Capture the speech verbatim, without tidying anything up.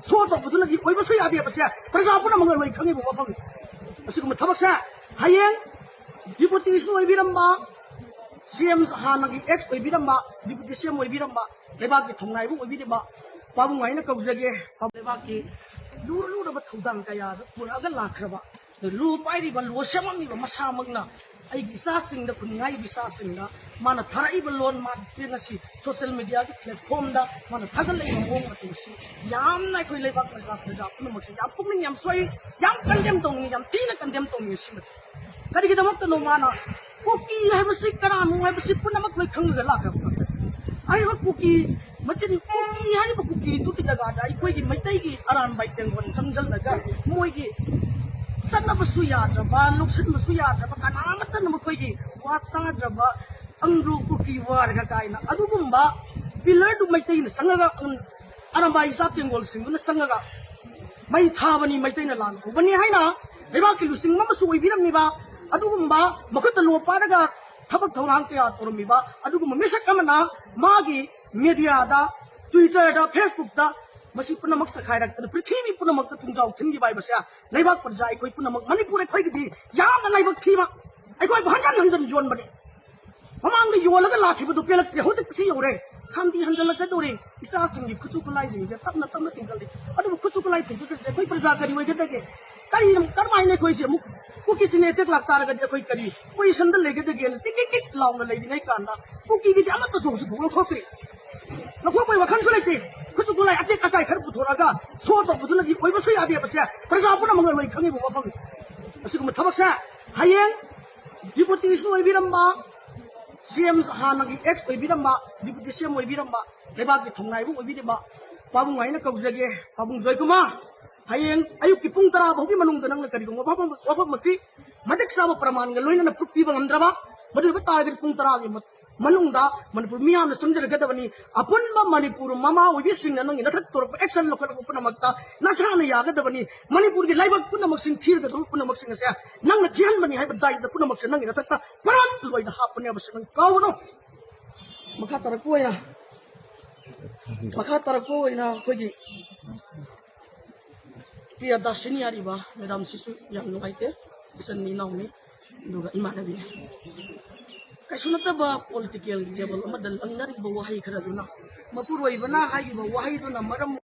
ꯁꯣ ꯇꯧꯕꯗꯨꯅꯗꯤ ꯑꯣꯏꯕꯁꯨ ꯌꯥꯗꯦꯕꯁꯦ ꯄ꯭ꯔꯖꯥ ꯄꯨꯝꯅꯃꯛꯅ ꯂꯣꯏ ꯈꯪꯉꯤꯕ ꯋꯥꯐꯝꯅꯤ꯫ ꯑꯁꯤꯒꯨꯝꯕ ꯊꯕꯛꯁꯦ ꯍꯌꯦꯡ ꯗꯤꯄꯨꯇꯤꯁꯨ ꯑꯣꯏꯕꯤꯔꯝꯕ, ꯁꯤ ꯑꯦꯝ ꯍꯥꯟꯅꯒꯤ ꯑꯦꯛꯁ ꯑꯣꯏꯕꯤꯔꯝꯕ, ꯗꯤꯄꯨꯇꯤ ꯁꯤ ꯑꯦꯝ ꯑꯣꯏꯕꯤꯔꯝꯕ, ꯂꯩꯕꯥꯛꯀꯤ ꯊꯧꯅꯥꯏꯕ ꯑꯣꯏꯕꯤꯔꯝꯕ ꯄꯥꯕꯨꯡ ꯍꯥꯏꯅ ꯀꯧꯖꯒꯦ꯫ ꯂꯩꯕꯥꯛꯀꯤ ꯂꯨꯔ ꯂꯨꯔꯕ ꯊꯧꯗꯥꯡ ꯀꯌꯥꯗ ꯄꯨꯔꯛꯑꯒ ꯂꯥꯛꯈ꯭ꯔꯕ, ꯂꯣ ꯄꯥꯏꯔꯤꯕ, ꯂꯣ ꯁꯦꯝꯃꯝꯃꯤꯕ ꯃꯁꯥꯃꯛꯅ ꯑꯩꯒꯤ ꯏꯆꯥꯁꯤꯡꯗ, ꯈꯨꯟꯉꯥꯏꯕ ꯏꯆꯥꯁꯤꯡꯗ ꯃꯥꯅ ꯊꯥꯔꯛꯏꯕ ꯂꯣꯟ ꯃꯥ ꯉꯁꯤ ꯁꯣꯁꯤꯌꯦꯜ ꯃꯤꯗꯤꯌꯥꯒꯤ ꯄ꯭ꯂꯦꯠꯐꯣꯝꯗ ꯃꯥꯅ ꯊꯥꯒꯠꯂꯛꯏꯕ ꯃꯑꯣꯡ ꯃꯇꯧꯁꯤ ꯌꯥꯝꯅ ꯑꯩꯈꯣꯏ ꯂꯩꯕꯥꯛ ꯄ꯭ꯔꯖꯥ, ꯄ꯭ꯔꯖꯥ ꯄꯨꯝꯅꯃꯛꯁꯦ ꯌꯥꯝ ꯄꯨꯛꯅꯤꯡ ꯌꯥꯝ ꯁꯣꯛꯏ, ꯌꯥꯝ ꯀꯟꯗꯦꯝ ꯇꯧꯅꯤꯡꯉꯤ, ꯌꯥꯝ ꯊꯤꯅ ꯀꯟꯗꯦꯝ ꯇꯧꯅꯤꯡꯉꯤ꯫ ꯁꯤꯃꯗꯤ ꯀꯔꯤꯒꯤꯗꯃꯛꯇꯅꯣ ꯃꯥꯅ ꯀꯨꯀꯤ ꯍꯥꯏꯕꯁꯤ ꯀꯅꯥꯅꯣ ꯍꯥꯏꯕꯁꯤ ꯄꯨꯝꯅꯃꯛ ꯂꯣꯏ ꯈꯪꯂꯒ ꯂꯥꯛꯈ꯭ꯔꯕ ꯉꯥꯛꯇꯅꯤ꯫ ꯍꯥꯏꯔꯤꯕ ꯀꯨꯀꯤ ꯃꯆꯤꯟ, ꯀꯨꯀꯤ ꯍꯥꯏꯔꯤꯕ ꯀꯨꯀꯤꯗꯨꯒꯤ ꯖꯒꯥꯗ ꯑꯩꯈꯣꯏꯒꯤ ꯃꯩꯇꯩꯒꯤ ꯑꯔꯥꯟꯕꯥꯏ ꯇꯦꯡꯒꯣꯜ ꯆꯪꯁꯤꯜꯂꯒ ꯃꯣꯏꯒꯤ ꯆꯠꯅꯕꯁꯨ ꯌꯥꯗ꯭ꯔꯕ, ꯂꯧꯁꯤꯟꯕꯁꯨ ꯌꯥꯗ꯭ꯔꯕ, ꯀꯅꯥꯃꯠꯇꯅ ꯃꯈꯣꯏꯒꯤ ꯋꯥ ꯇꯥꯗ꯭ꯔꯕ, ꯑꯪꯒ꯭ꯔꯨ ꯀꯨꯀꯤ ꯋꯥꯔꯒ ꯀꯥꯏꯅ ꯑꯗꯨꯒꯨꯝꯕ ꯄꯤꯂꯔꯗꯨ ꯃꯩꯇꯩꯅ ꯆꯪꯉꯒ, ꯎꯝ, ꯑꯔꯥꯟꯕꯥꯏ ꯏꯆꯥ ꯇꯦꯡꯒꯣꯜꯁꯤꯡꯗꯨꯅ ꯆꯪꯉꯒ ꯃꯩ ꯊꯥꯕꯅꯤ, ꯃꯩꯇꯩꯅ ꯂꯥꯟ ꯍꯧꯕꯅꯤ ꯍꯥꯏꯅ ꯂꯩꯕꯥꯛꯀꯤ ꯂꯨꯆꯤꯡꯕ ꯑꯃꯁꯨ ꯑꯣꯏꯕꯤꯔꯝꯃꯤꯕ, ꯑꯗꯨꯒꯨꯝꯕ ꯃꯈꯨꯠꯇ ꯂꯣ ꯄꯥꯏꯔꯒ ꯊꯕꯛ ꯊꯧꯔꯥꯡ ꯀꯌꯥ ꯇꯧꯔꯝꯃꯤꯕ ꯑꯗꯨꯒꯨꯝꯕ ꯃꯤꯁꯛ ꯑꯃꯅ ꯃꯥꯒꯤ ꯃꯦꯗꯤꯌꯥꯗ, ꯇ꯭ꯋꯤꯇꯔꯗ, ꯐꯦꯁꯕꯨꯛꯇ ꯃꯁꯤ ꯄꯨꯝꯅꯃꯛ ꯆꯈꯥꯏꯔꯛꯇꯅ ꯄ꯭ꯔꯤꯊꯤꯕꯤ ꯄꯨꯝꯅꯃꯛꯇ ꯄꯨꯡꯖꯥꯎ ꯊꯤꯟꯈꯤꯕ ꯍꯥꯏꯕꯁꯦ ꯂꯩꯕꯥꯛ ꯄ꯭ꯔꯖꯥ ꯑꯩꯈꯣꯏ ꯄꯨꯝꯅꯃꯛ, ꯃꯅꯤꯄꯨꯔ ꯑꯩꯈꯣꯏꯒꯤꯗꯤ ꯌꯥꯝꯅ ꯂꯥꯏꯕꯛ ꯊꯤꯕ, ꯑꯩꯈꯣꯏꯕꯨ ꯍꯟꯖꯟ ꯍꯟꯖꯟ ꯌꯣꯟꯕꯅꯤ꯫ ꯃꯃꯥꯡꯗ ꯌꯣꯜꯂꯒ ꯂꯥꯛꯈꯤꯕꯗꯨ ꯄꯦꯜꯂꯛꯇ꯭ꯔꯦ, ꯍꯧꯖꯤꯛ ꯁꯤ ꯌꯧꯔꯦ, ꯁꯥꯟꯇꯤ ꯍꯟꯖꯜꯂꯛꯀꯗꯧꯔꯦ꯫ ꯏꯆꯥꯁꯤꯡꯒꯤ ꯈꯨꯠꯁꯨ ꯈꯨꯠꯂꯥꯏꯁꯤꯡꯁꯦ ꯇꯞꯅ ꯇꯞꯅ ꯊꯤꯡꯒꯠꯂꯤ꯫ ꯑꯗꯨꯕꯨ ꯈꯨꯠꯁꯨ ꯈꯨꯠꯂꯥꯏ ꯊꯤꯡꯒꯠꯄꯁꯦ ꯑꯩꯈꯣꯏ ꯄ꯭ꯔꯖꯥ ꯀꯔꯤ ꯑꯣꯏꯒꯗꯒꯦ? ꯀꯔꯤ, ꯀꯔꯝꯍꯥꯏꯅ ꯑꯩꯈꯣꯏꯁꯦ ꯑꯃꯨꯛ ꯀꯨꯀꯤꯁꯤꯡꯅ ꯑꯦꯇꯦꯛ ꯂꯥꯛꯇꯥꯔꯒꯗꯤ ꯑꯩꯈꯣꯏ ꯀꯔꯤ ꯄꯣꯖꯤꯁꯟꯗ ꯂꯩꯒꯗꯒꯦꯅ ꯇꯤꯛ ꯇꯤꯛ ꯇꯤꯛ ꯂꯥꯎꯅ ꯂꯩꯔꯤꯉꯩ ꯀꯥꯟꯗ ꯀꯨꯀꯤꯒꯤꯗꯤ ꯑꯃꯠꯇꯁꯨ ꯍꯧꯖꯤꯛ ꯐꯥꯎ ꯂꯧꯊꯣꯛꯇ꯭ꯔꯤ꯫ ꯂꯧꯊꯣꯛꯄꯒꯤ ꯋꯥꯈꯜꯁꯨ ꯂꯩꯇꯦ꯫ ꯈꯨꯠꯁꯨ ꯈꯨꯠꯂꯥꯏ ꯑꯇꯦꯛ ꯑꯀꯥꯏ ꯈꯔ ꯄꯨꯊꯣꯔꯛꯑꯒ ꯁꯣ ꯇꯧꯕꯗꯨꯅꯗꯤ ꯑꯣꯏꯕꯁꯨ ꯌꯥꯗꯦꯕꯁꯦ ꯄ꯭ꯔꯖꯥ ꯄꯨꯝꯅꯃꯛꯅ ꯂꯣꯏ ꯈꯪꯉꯤꯕ ꯋꯥꯐꯝꯅꯤ꯫ ꯑꯁꯤꯒꯨꯝꯕ ꯊꯕꯛꯁꯦ ꯍꯌꯦꯡ ꯗꯤꯄꯨꯇꯤꯁꯨ ꯑꯣꯏꯕꯤꯔꯝꯕ, ꯁꯤ ꯑꯦꯝ ꯍꯥꯟꯅꯒꯤ ꯑꯦꯛꯁ ꯑꯣꯏꯕꯤꯔꯝꯕ, ꯗꯤꯄꯨꯇꯤ ꯁꯤ ꯑꯦꯝ ꯑꯣꯏꯕꯤꯔꯝꯕ, ꯂꯩꯕꯥꯛꯀꯤ ꯊꯧꯅꯥꯏꯕ ꯑꯣꯏꯕꯤꯔꯝꯕ ꯄꯥꯕꯨꯡ ꯍꯥꯏꯅ ꯀꯧꯖꯒꯦ, ꯄꯥꯕꯨꯡ ꯖꯣꯏꯀꯨꯃꯥꯔ꯫ ꯍꯌꯦꯡ ꯑꯌꯨꯛꯀꯤ ꯄꯨꯡ ꯇꯔꯥ ꯐꯥꯎꯒꯤ ꯃꯅꯨꯡꯗ ꯅꯪꯅ ꯀꯔꯤꯒꯨꯝꯕ ꯋꯥꯐꯝ, ꯋꯥꯐꯝ ꯑꯁꯤ ꯃꯇꯤꯛ ꯆꯥꯕ ꯄ꯭ꯔꯃꯥꯟꯒ ꯂꯣꯏꯅꯅ ꯄ꯭ꯔꯨꯐ ꯄꯤꯕ ꯉꯝꯗ꯭ꯔꯕ, ꯃꯗꯨ ꯑꯣꯏꯕ ꯇꯥꯔꯒꯗꯤ ꯄꯨꯡ ꯇꯔꯥꯒꯤ ꯃ-, ꯃꯅꯨꯡꯗ ꯃꯅꯤꯄꯨꯔ ꯃꯤꯌꯥꯝꯅ ꯆꯪꯖꯔꯒꯗꯕꯅꯤ꯫ ꯑꯄꯨꯟꯕ ꯃꯅꯤꯄꯨꯔ ꯃꯃꯥ ꯑꯣꯏꯕꯤꯁꯤꯡꯅ ꯅꯪꯒꯤ ꯅꯊꯛ ꯇꯧꯔꯛꯄ ꯑꯦꯛꯁꯟ ꯂꯧꯈꯠꯂꯛꯄ ꯄꯨꯝꯅꯃꯛꯇ ꯅꯁꯥꯅ ꯌꯥꯒꯗꯕꯅꯤ꯫ ꯃꯅꯤꯄꯨꯔꯒꯤ ꯂꯥꯏꯕꯛ ꯄꯨꯝꯅꯃꯛꯁꯤꯡ ꯊꯤꯔꯒꯗꯕ ꯄꯨꯝꯅꯃꯛꯁꯤꯡ ꯑꯁꯦ ꯅꯪꯅ ꯊꯤꯍꯟꯕꯅꯤ ꯍꯥꯏꯕ ꯗꯥꯏꯇ ꯄꯨꯝꯅꯃꯛꯁꯦ ꯅꯪꯒꯤ ꯅꯊꯛꯇ ꯄꯨꯔꯥ ꯂꯣꯏꯅ ꯍꯥꯞꯄꯅꯦꯕꯁꯦ ꯅꯪ ꯀꯥꯎꯒꯅꯨ꯫ ꯃꯈꯥ ꯇꯥꯔꯛꯄ ꯑꯣꯏꯅ, ꯃꯈꯥ ꯇꯥꯔꯛꯄ ꯑꯣꯏꯅ ꯑꯩꯈꯣꯏꯒꯤ ꯄ꯭ꯔꯤꯌꯥꯗꯥꯁꯤꯅꯤ ꯍꯥꯏꯔꯤꯕ ꯃꯦꯗꯥꯝꯁꯤꯁꯨ ꯌꯥꯝ ꯅꯨꯡꯉꯥꯏꯇꯦ꯫ ꯏꯆꯟ ꯏꯅꯥꯎꯅꯤ, ꯑꯗꯨꯒ ꯏꯃꯥꯟꯅꯕꯤꯅꯤ꯫ ꯀꯩꯁꯨ ꯅꯠꯇꯕ ꯄꯣꯂꯤꯇꯤꯀꯦꯜ ꯇꯦꯕꯜ ꯑꯃꯗ ꯂꯪꯅꯔꯤꯕ ꯋꯥꯍꯩ ꯈꯔꯗꯨꯅ, ꯃꯄꯨꯔꯣꯏꯕꯅ ꯍꯥꯏꯈꯤꯕ ꯋꯥꯍꯩꯗꯨꯅ ꯃꯔꯝ